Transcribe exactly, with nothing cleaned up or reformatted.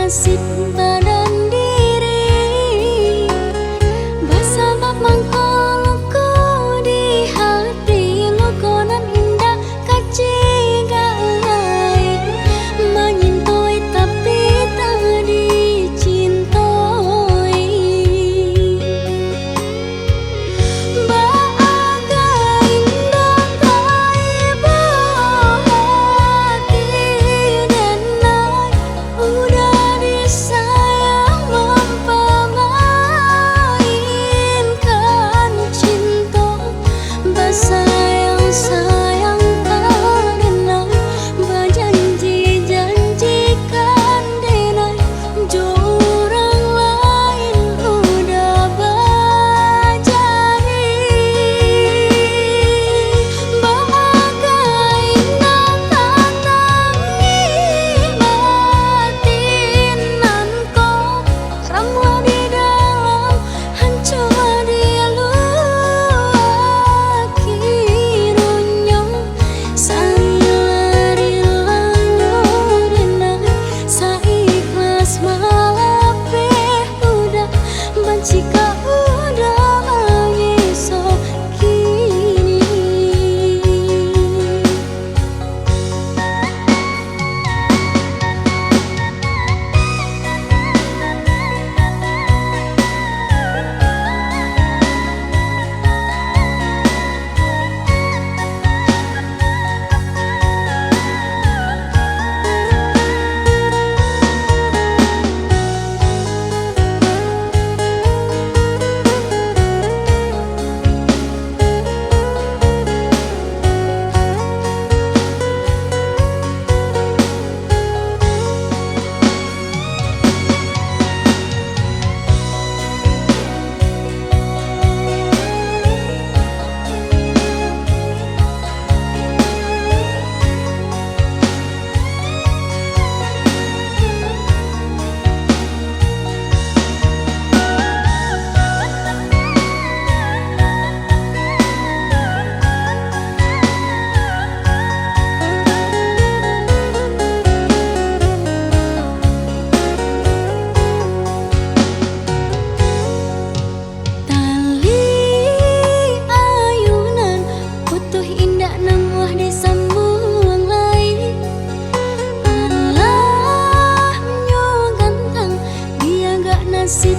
Sit badan diri, basabab mangko luko di hati, luko nan indak kacigak lai, manyintoi tapi tak dicintoi. Baagai indak taibo hati, denai udah disayang, mampamainkan cinto. Basayang-sayang ka denai, bajanji-janjikan denai, jo urang lain udah bajadi. Baagai nan tatangi batin nan ko, ramuah di dalam, hancua di lua. Akhirnyo saila-rila denai, saikhlas malapeh udah, bancikak udah mangiso kini. Tali ayunan putuih, indak namuah disambuang lai. Alah nyo gantang, diagak nasib